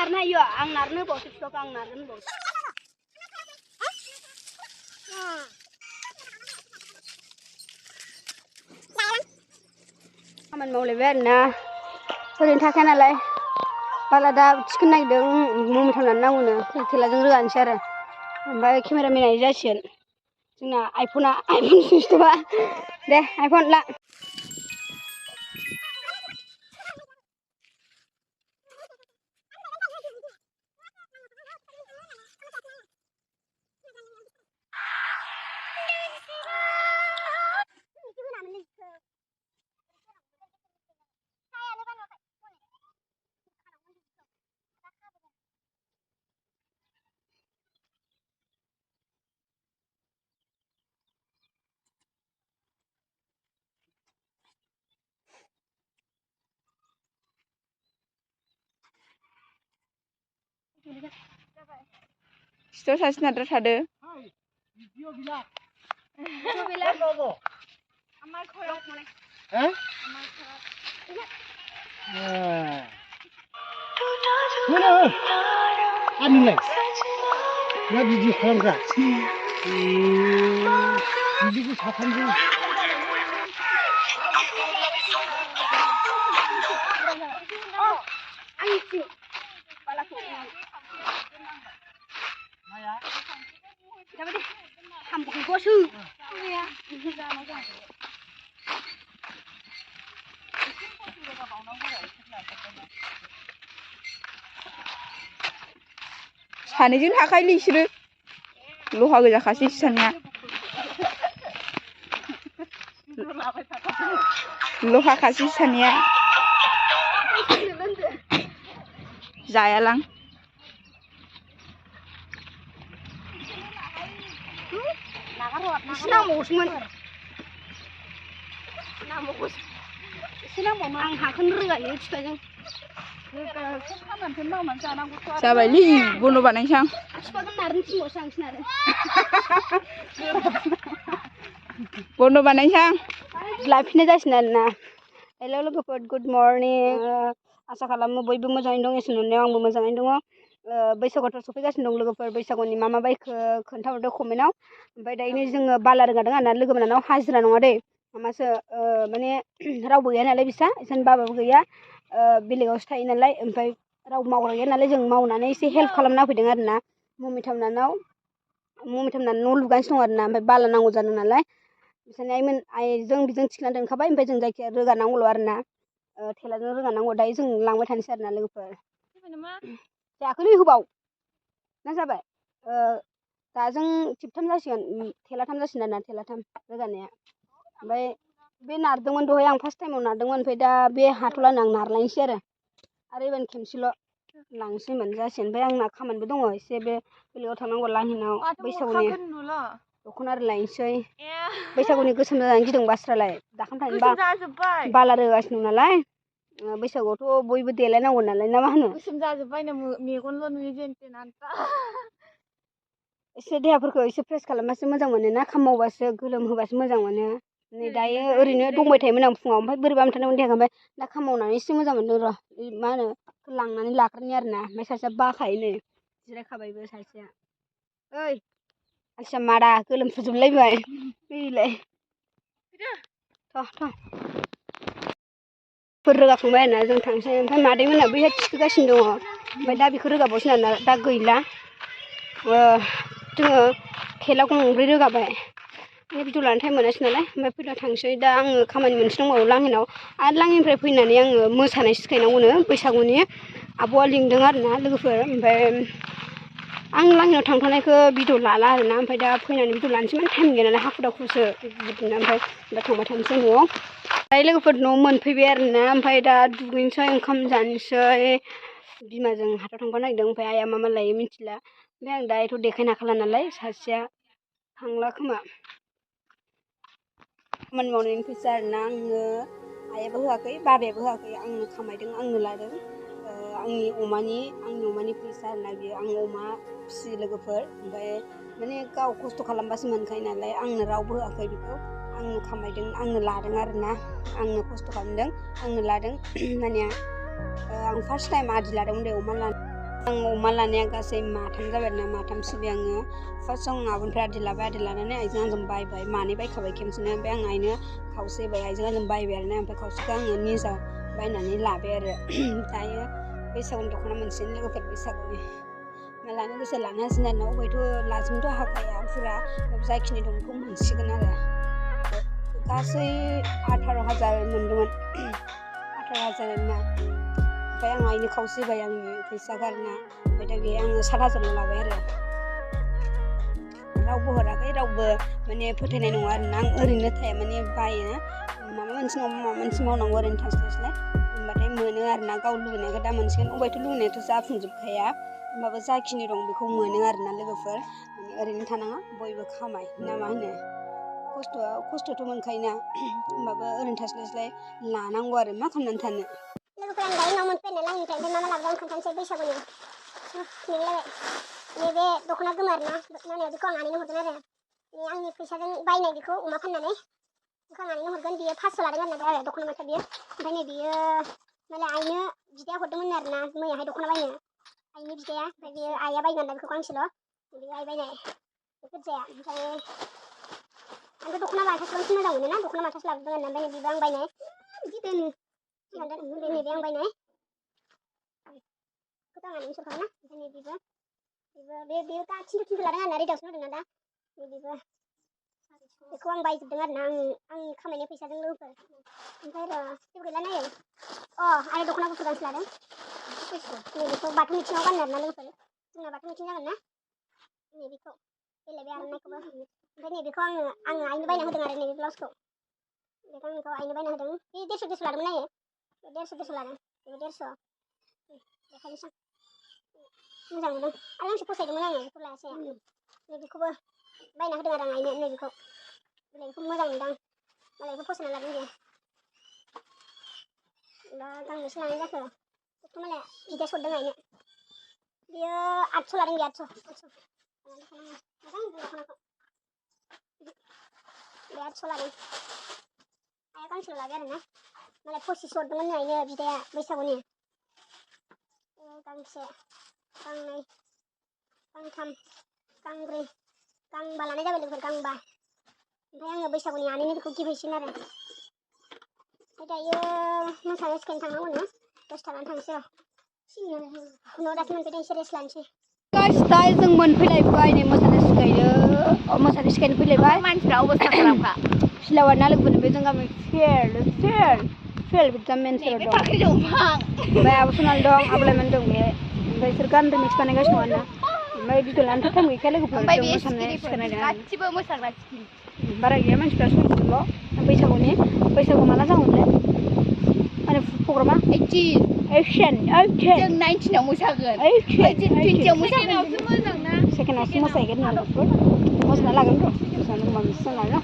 नारना यो आं नारनो बावसो फिफाखौ आं नारनो बावसो खामानि मावलायबाय आरोना ओरैनो थाखाया नालाय बाला दा थिखोनो नागिरदों ममेन्टाव नांगौनो थेलाजों रोगानोसै आरो ओमफ्राय केमेरामेन जासिगोन जोंना आइफन सिस्टेमा दे आइफन ला Situ sasis nadar ada. Video bila. Amal khorak mana? Hah? Amal khorak. Mana? Ani lah. Ya video khorak kan? Video ku sapan tu. Angin. Pala khorak. Maya. Tapi deh, hampuk gosu. Ya. Sanejoं थाखायोलै इसोरो लहा गोजाखासै सानैया लहाखासै सानैया जायालां आं हाखौनो रोगायो फिफाजों जाबायलै बन्द बानायसां फिफाखौ नारनो थिनबावसो आंसो नारो बन्द बानायसां लाफिननाय जासिगोन आरोना हेलौ लोगोफोर गुड मर्निं आसा खालामो बयबो मोजाङैनो दं एसे नुनायाव आंबो मोजाङैनो दङ बैसागुआथ' सफैगासिनो दं लोगोफोर बैसागुनि मा बायखो खोन्थाहरदो कमेन्टआव ओमफ्राय दायो जोङो बाला रोगादों आरोना लोगो मोनानाव हाजिरा नङा दै मामासो माने रावबो गैया नालाय बिसा एसानि बाबाबो गैया बेलेगावसो थायो नालाय ओमफ्राय राव मावग्रा गैया नालाय जों मावनानै एसे हेल्प खालामना होफैदों आरोना ममिथामनानाव न' लुगासिनो दं आरोना ओमफ्राय बाला नांगौ जादों नालाय बिसोरनि आइजों बिजों थिखोना दोनखाबाय ओमफ्राय जों जायखिया रोगानांगौल' आरोना थेलाजों रोगानांगौ दायो जों लांबाय थानोसै आरोना लोगोफोर जायाखैलै होबाव ना जाबाय दाजों थिबथाम जासिगोन थेलाथाम जासिगोन आरोना थेलाथाम रोगानाया ओमफ्राय बे नारदोंमोन दहाय आं फार्स्ट टाइमाव नारदोंमोन ओमफ्राय दा बे हाथ'लानो आं नारलायनोसै आरो एबार खेमसेल' लांसै होनबानो जासिगोन ओमफ्राय आंना खामानिबो दङ एसे बे बेलेगाव थांनांगौ लाहिनाव बैसागुनि दख'ना आरि लायनोसै बैसागुनि गोसोम जानानै गिदों बास्रालाय दाखालिनिफ्रायनो बाला रोगासिनो दं नालाय बैसागुआवथ' बयबो देलायनांगौ नालाय ना मा होनो गोसोम जाजोब्बायनो मेगनल' नुयो जेनथेन एसे देहाफोरखौ एसे फ्रेस खालामबासो मोजां मोनो ना खामानि मावबासो गोलोम होबासो मोजां मोनो नै दायो ओरैनो दंबाय थायोमोन आं फुङाव ओमफ्राय बोरैबा मोनथारदोंमोन देहाखौ ओमफ्राय दा खामानि मावनानै एसे मोजां मोनदों र' मा होनो लांनानै लाग्रोनि आरोना ओमफ्राय सासेया बाखायो नै जिरायखाबायबो सासेया ओइ आलसिया मादा गोलोमफ्रुजोबलायबाय फैलाय फोर रोगाखांबाय आरोना जों थांसै ओमफ्राय मादैमोनहा बैहाय थिखोगासिनो दङ ओमफ्राय दा बेखौ रोगाबावसै आरोना दा गैला जोङो थेला गंब्रै रोगाबाय ओमफ्राय भिडिअ लानो टाइम मोनासै नालाय ओमफ्राय फैना थांसै दा आङो खामानि मोनसे दंबावो लाङिनाव आरो लाङिनिफ्राय फैनानै आङो मोसानाय सिखायनांगौनो बैसागुनि आब'आ लिंदों आरोना लोगोफोर ओमफ्राय आं लाङिनाव थांथ'नायखौ भिडिअ लाला आरोना ओमफ्राय दा फैनानै भिडिअ लानोसै माने टाइम गैया नालाय हाखु दाखुसो बिदिनो ओमफ्राय दा थांबाय थानोसै न'आव दायो लोगोफोर न'आव मोनफैबाय आरोना ओमफ्राय दा दुगैनोसै ओंखाम जानोसै बिमाजों हाथायाव थांफानो नागिरदों ओमफ्राय आइया मा लायो मिथिला ओमफ्राय आं दायोथ' देखायनो हाखाला नालाय सासेया थांला खोमा खामानि मावनायनि फैसा आरोना आङो आइयाबो होआखै बाबायाबो होआखै आंनो खामायदों आंनो लादों आंनि अमानि फैसा आरोना बियो आं अमा फिसियो लोगोफोर ओमफ्राय माने गाव खस्थ' खालामबासो मोनखायो नालाय आंनो रावबो होआखै बेखौ आंनो खामायदों आंनो लादों आरोना आंनो खस्थ' खालामदों आंनो लादों माने आं फार्स्ट टाइम आदि लादोंमोन दे अमा लानो आं अमा लानाया गासै माथाम जाबाय आरोना माथाम सुबाय आङो फार्स्टआव आब'निफ्राय आदि लाबाय आदि लानानै आइजों आंजों बायबाय मानै बायखाबाय खेबसेनो ओमफ्राय आं आइनो खावसे होबाय आइजों आंजों बायबाय आरोना ओमफ्राय खावसेखौ आङो निजा बायनानै लाबाय आरो दायो बैसागुनि दख'ना मोनसेनि लोगोफोर बैसागुनि मा लानो गोसो लानो हासिगोन आरोना अबेथ' लाजोबनोथ' हाखाया फुरा जाखिनि दं बेखौ मोनसिगोन आरो गासै 18,000 मोनदोंमोन 18,000 आरोना ओमफ्राय आं आइनो खावसे होबाय आंनि फैसा गारना ओमफ्राय दा बे आङो 7,000 लाबाय आरो रावबो हराखै रावबो माने फोथायनाय नङा आरोना आं ओरैनो थाया माने बायो माबा मोनसे नङा माबा मोनसे मावनांगौ ओरैनो थास्लायस्लाय होनबाथाय मोनो आरोना गाव लुबैनायखौ दा मोनसिगोन अबेथ' लुबैनायाथ' जाफुंजोबखाया होमबाबो जाखिनि दं बेखौ मोनो आरोना लोगोफोर माने ओरैनो थानाङा बयबो खामाय ना मा होनो खस्थ'थ' मोनखायोना होमबाबो ओरैनो थास्लायस्लाय लानांगौ आरो मा खालामनानै थानो लोगोफोर आं दायो न'आव मोनफैनाय आंनिफ्राय ओमफ्राय मा लाबोदों खोन्थानोसै बैसागुनि नैबे दख'ना गोमो आरोना माने बेखौ आं आनैनो हरगोन आरो आंनि फैसाजों बायनाय बेखौ अमा फाननानै बेखौ आं आनैनो हरगोन बियो 500 लादों आरोना दख'ना माथा बियो ओमफ्राय नै बियो माने आइनो बिदाया हरदोंमोन आरोना मैयाहाय दख'ना बायनो आइनि बिदाया ओमफ्राय बियो आइया बायगोन आरोना बेखौ गांसेल' बियो आइ बायनाय बेफोर जाया ओमफ्राय आंथ' दख'ना माथासो बांसिन मोजां मोनो ना दख'ना माथासो लाबोदों आरोना ओमफ्राय बिबो आं बायनाय बिदि दोनो नैबे आं बायनाय बेखौथ' आं आनैनो हरखागोन ना ओमफ्राय नै बिबो बेयो दा 300 लादों आरोना रेदावसो होदोंना दा बिबो बेखौ आं बायजोबदों आरोना आंनि खामायनाय फैसाजों लोगोफोर ओमफ्राय र' जेबो गैला नायो आरो दख'ना गुफुर गांसे लादों नैबेखौ बाथौ मिथिङाव गाननो आरोना लोगोफोर जोंना बाथौ मिथिं जागोन ना नैबेखौ बेलाय आर'नाइखौबो ओमफ्राय नैबेखौ आङो आइनो बायना होदों आरो नैबे ब्लाउसखौ बेखौ आंनिखौ आइनो बायना होदों बे 150 लादोंमोन नायो 150 लादों बेबो 150 देखायनोसै मोजां मोनो आरो गांसे फसायदोंमोन आङो बेखौ लायासै नैबेखौबो बायना होदों आरो आं आइनो नैबेखौ मोजां नुदां मालाय बेखौ फसायना लादों दे दा गांबेसे लानाय जाखो बेखौ मालाय बिदाया हरदों आइनो बियो 800 लादों बे 800 मोजां दख'नाखौ बे 800 लादों आइया गांसेल' लाबाय आरोना मालाय 25 हरदोंमोन आइनो बिदाया बैसागुनि गांसे गांनै गांथाम गांब्रै गांबा लानाय जाबाय लोगोफोर गांबा ओमफ्राय आङो बैसागुनि आनैनो बेखौ गिफैसिगोन आरो ओमफ्राय दायो मोसानो सिखायनो थांनांगौनो 10 थानानै थांसै र' न'आव दासो मोनफैदों एसे रेस्ट लानोसै गाइस दा जों मोनफैलायबाय नै मोसानो सिखायनो फैलायबाय मानसिफ्रा अबे साफोरावखा फिलावा ना लोगोफोरनो बे जों गामि फेल बिदा मेनसर दं ओमफ्राय आब' सनाल दं आब'लायमोन दं बे ओमफ्राय बिसोर गान रिमिक्स बानायगासिनो दं आरोना ओमफ्राय दिदलानोथ' टाइम गैखाया लोगोफोर जों मोसानाय सिखायनायदों गासिबो मोसाग्रा बारा गैया मानसिफ्रा समजोंल' बैसागु माला जागोनलाय माने प्रग्रामा 18 जों 19आव मोसागोन 20आव मोसागोन सेकेन्डआवसो मोसाहैगोन होनना लोगोफोर मोसाना लागोन र' मोसानो होनबा मोसाना ना